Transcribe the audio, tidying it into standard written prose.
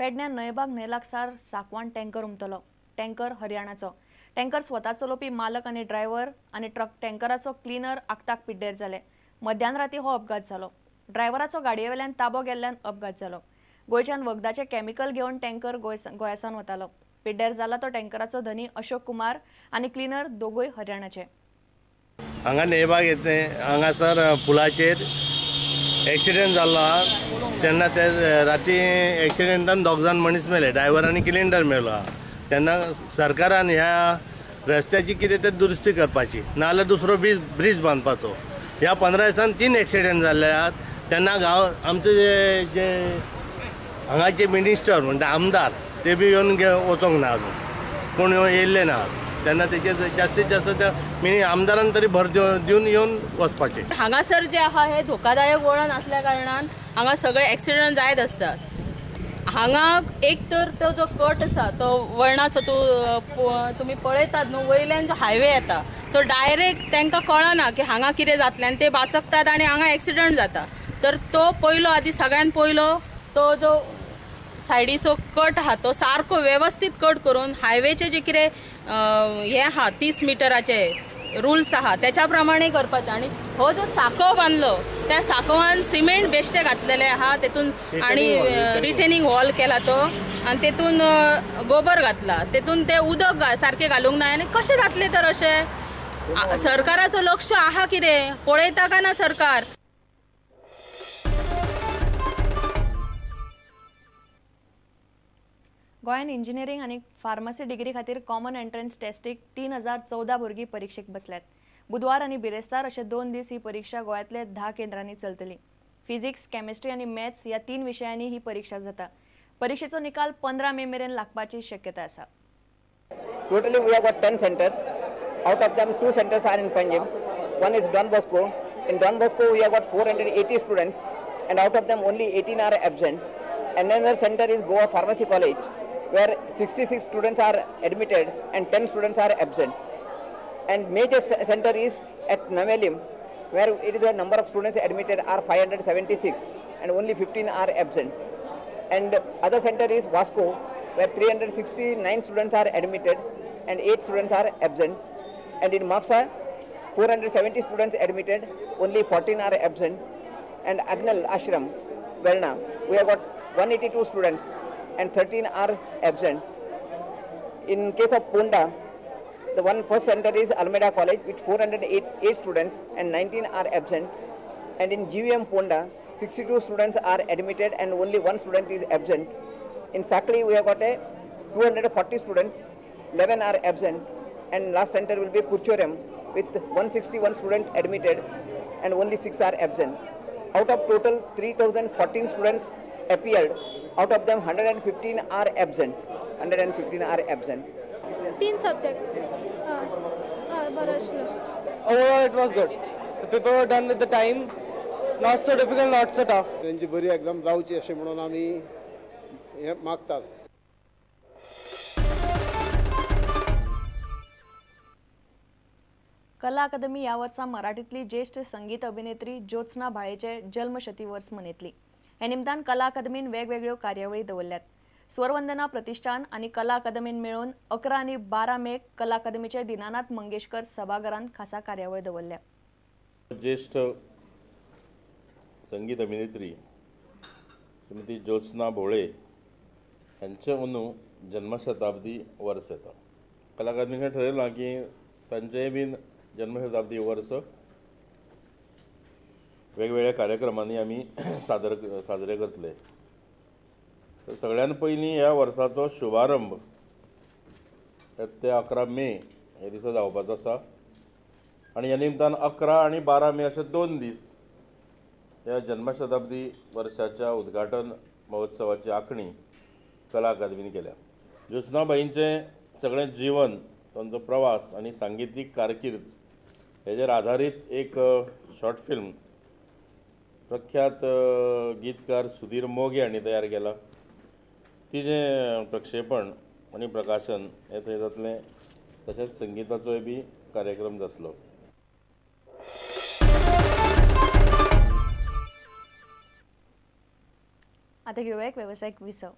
पेडण्यां न्हंयबाग न्हंय लागसार साकवान टँकर उमतलो. टँकर हरियाणाचो. टँकर स्वता चलोवपी मालक आनी ड्रायव्हर आनी ट्रक टँकराचो क्लिनर आक्ताक पिड्डेर जाले. मध्यान राती हो अपघात जालो. ड्रायव्हराचो गाडयेवेल्यान ताबो गेल्ल्यान अपघात जालो. गोंयच्यान वखदाचें केमिकल घेवन टँकर गोंयासान वतालो. पिड्डेर जाला तो टँकराचो धनी अशोक कुमार आनी क्लिनर दोगूय हरियाणाचे. हांगा न्हंयबाग येतले हांगासर पुलाचेर एक्सिडेंट जाल्लो आहा. तेन्ना ते राती एक्सिडेंटान 2 जाण मनीस मेले, ड्रायव्हर आनी क्लिनर मेलो आहा. तेन्ना सरकारान ह्या रस्त्याची कितें तरी दुरुस्ती करपाची, नाजाल्यार दुसरो ब्रिज बांदपाचो. ह्या 15 दिसान 3 एक्सिडेंट जाल्ले आहात. तेन्ना गांव आमचे जे हांगाचे मिनिस्टर म्हणटा आमदार ते बी येवन वचोंक ना अजून, कोण येयल्ले ना. तेन्ना तेचे जास्तीत जास्त त्या आमदारान तरी भर दिवन येवन वचपाचें. हांगासर जे आहा हे धोकादायक वळण आसल्या कारणान हांगा सगळे एक्सिडंट जायत आसतात. हांगा एक तर तो जो कट आसा तो वळणाचो तुमी पळयतात न्हू, वयल्यान जो हायवे येता तो डायरेक्ट तांकां कळना की हांगा कितें जातलें आनी ते वाचकतात आनी हांगा एक्सिडंट जाता. तर तो पयलो आदी सगळ्यान पयलो तो जो सायडीचो कट आहा तो सारको वेवस्थीत कट करून हायवेचे जे कितें हें आहा 30 मिटराचे रुल्स आहा त्याच्या प्रमाणे करपाचें. आनी हो जो साको बांदलो त्या साकोवान सिमेंट बेश्टे घातलेले आहा तेतून आनी रिटेनिंग वॉल केला तो आनी तेतून गोबर घातला, तेतून ते उदक सारकें घालूंक ना. आनी कशें जातलें तर अशें? सरकाराचो लक्ष आहा कितें पळयता काय ना सरकार? गोंयान इंजिनियरींग आनी फार्मसी डिग्री खातीर कॉमन एंट्रन्स टेस्टीक 3014 भुरगीं परिक्षेक बसल्यात. बुधवार आनी बिरेस्तार अशे 2 दीस ही परीक्षा गोंयांतले 10 केंद्रांनी चलतली. फिजिक्स, केमिस्ट्री आनी मॅथ्स ह्या 3 विशयांनी ही परीक्षा जाता. परीक्षेचो निकाल 15 मे मेरेन लागपाची शक्यता आसा. Totally we have got 10 centers. Out of them 2 centers are in Panjim. One is Don Bosco. In Don Bosco we have got 480 students and out of them only 18 are absent. Another center is Goa Pharmacy College, where 66 students are admitted and 10 students are absent. And major center is at Navelim, where it is the number of students admitted are 576 and only 15 are absent. And other center is Vasco, where 369 students are admitted and 8 students are absent. And in Mapsa, 470 students admitted, only 14 are absent. And Agnal Ashram, Verna, we have got 182 students and 13 are absent. In case of Ponda, the one first center is Almeida College with 408 students and 19 are absent. And in GVM Ponda, 62 students are admitted and only 1 student is absent. In Sakli, we have got a 240 students, 11 are absent. And last center will be Kurchorem with 161 students admitted and only 6 are absent. Out of total 3014 students appeared, out of them 115 are absent. 115 are absent. 3 subject. Overall it was good. The paper were done with the time. Not so difficult, not so tough. त्यांची बरी exam जावची अशें म्हणून आमी हे मागतात. कला अकादमी ह्या वर्सा मराठीतली ज्येष्ठ संगीत अभिनेत्री ज्योत्स्ना भाळेचे जल्मशती वर्स मनयतली. हे निमतान कला अकादमीन वेगवेगळ्यो कार्यावळी दवरल्यात. स्वरवंदना प्रतिष्ठान आनी कला अकादमीन मेळून 11 आनी 12 मेक कला अकादमीचे दीनानाथ मंगेशकर सभाघरांत खासा कार्यावळ दवरल्या. ज्येष्ठ संगीत अभिनेत्री श्रीमती ज्योत्स्ना भोळे हांचे अंदू जन्मशताब्दी वर्स येता. कला अकादमीन ठरयलां की तांचेय बीन जन्मशताब्दी वर्स वेगवेगळ्या कार्यक्रमांनी आमी साजरे करतले. तर सगळ्यान पयलीं ह्या वर्साचो शुभारंभ ते 11 मे हे दिसा जावपाचो आसा आनी ह्या निमतान 11 आनी 12 मे अशे 2 दीस ह्या जन्मशताब्दी वर्साच्या उद्घाटन महोत्सवाची आंखणी कला अकादमीन केल्या. ज्योत्स्नाबाईंचें सगळें जिवन, तांचो प्रवास आनी सांगितीक कारकीर्द हेजेर आधारीत एक शॉर्ट फिल्म प्रख्यात गीतकार सुधीर मोगे हांणी तयार केला. तिजें प्रक्षेपण आनी प्रकाशन हें थंय जातलें. तशेंच संगिताचोय बी कार्यक्रम जातलो. आतां घेवया एक वेवसायीक विसव.